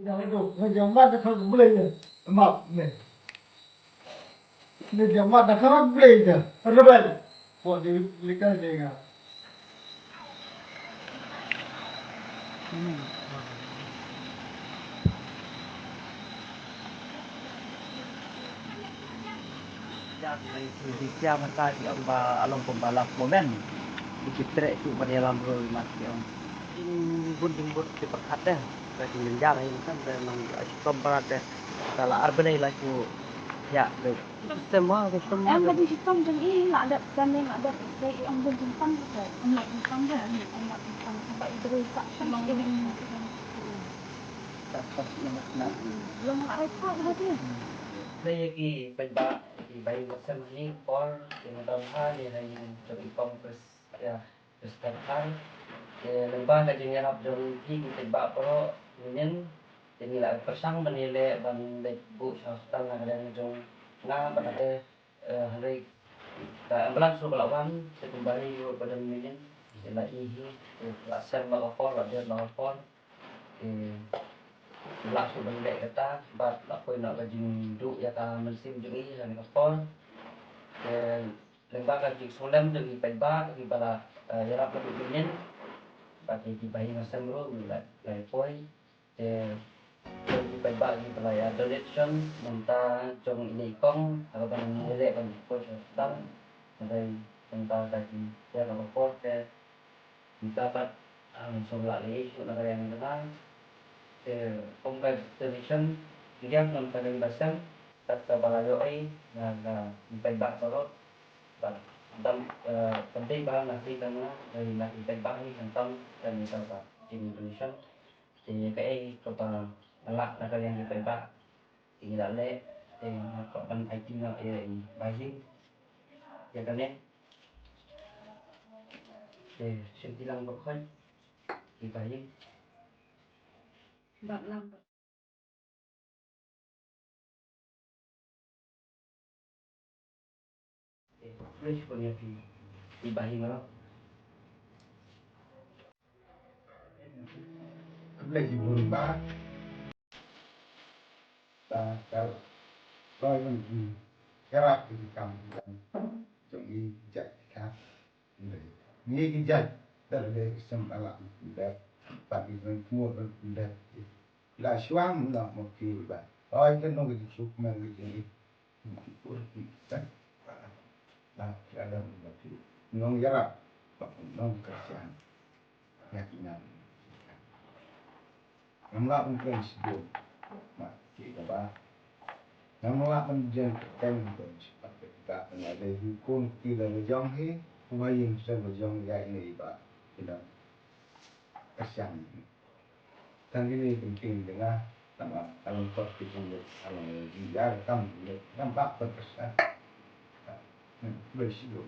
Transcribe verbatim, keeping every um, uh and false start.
Nga jam mat da ka Blei ne. Map ne. Nga jam mat da ka Blei ne. Rebel. Ko di lika de nga. Ïa, ngi ki ïa mata ki ong ba along kumba last moment. Ki treh ki ba ïalam ruh mat ki ong. Jingbun jingbun ki pyrkhat deh. Ba jingjynjar hi kan ba nang ai shitom palat deh. Ka la ar bnai la ki ïa deh. Shitom ma, shitom ma. Em ka jingshitom jong i la dep kan la dep. Dei i ong bun jingpang ka. Ong la jingpang deh. Ong la jingpang. Ba i dei sa shalong. Sa shalong na. Long la ai pa ka deh. Dei ki paidbah ki ba ïeng sem hangne por ki nongdon ha ne ha ïing jong i Kong Chris, ïa, Christian Khan. Te lyngba ka jingïarap jong phi ki paidbah baroh mynnin, te ngi la pyrshang ban ïaleh ban leit buh sha hospital na ka liang jong nga bad te, eh, hynrei ka ambulance ruh ka la wan, te kumba ri ruh ba don mynnin, te la ïohi, te la sem la ka por, la dep la ka por. Te la shu ban leh kata bad la poi noh ka jingduh ïa ka mynsiem jong i ha kane ka por. Te lyngba ka jingsngewlem jong ki paidbah kiba la, eh, ïarap haduh mynnin bad ïa ki bahaïing hasem ruh ngi la, la poi. Te jong ki paidbah kiba la ïa donation mynta jong ine i kong ha kaba ngi leh ban poi sha hospital. Hynrei mynta ka jingïarap ka por te Mynta pat, ah, sngewbha leh ïa shuh na ka liang jong nga. Te kum ka donation, ngi ïa ngan ka liang ba sem, kat kaba la ïoh ei na ka paidbah baroh. Bad dang, eh, pynthei ba na ka liang jong nga, dei na ka paidbah hi khamtam ka ni ka ba jing donation. Te kaei kaba nga lah na ka liang ki paidbah. Te ngi la leh, te nga kwah ban aiti noh ïa i bahaïing. Ïa kane. Te shim ti lang ba khoi. I bahaïing. Bad lang ba. Te khublei shibun ïa phi. I bahaïing baroh. Khublei shibun bah. Ba ka roi ban ïarap ïa ki kam ki jam jong ngi ki jait ki kha. Ngi ki jait da lade ki sem ba lah ban pyndep. Ba ki ban pynmut ban pyndep. La shuwa mynta mo ki ba. Roi ka nong ki suk men ki jong ngi. Nong ïarap bad nong kyrshan ïa ki nang. Ngam lah ban kren shibun. Ma ki kaba ngam lah ban jen kyrteng ban shipat, ba nga dei hi khun ki la jong hi, wa ïing sha la jong ïa ine i ba ki nang kyrshan. Tang kine ki ktien jong nga, namar ka long kot ki jong ngi, ka long jingïar kam jong ngi, ngam lah ban kyrshan. Hmm, khublei shibun.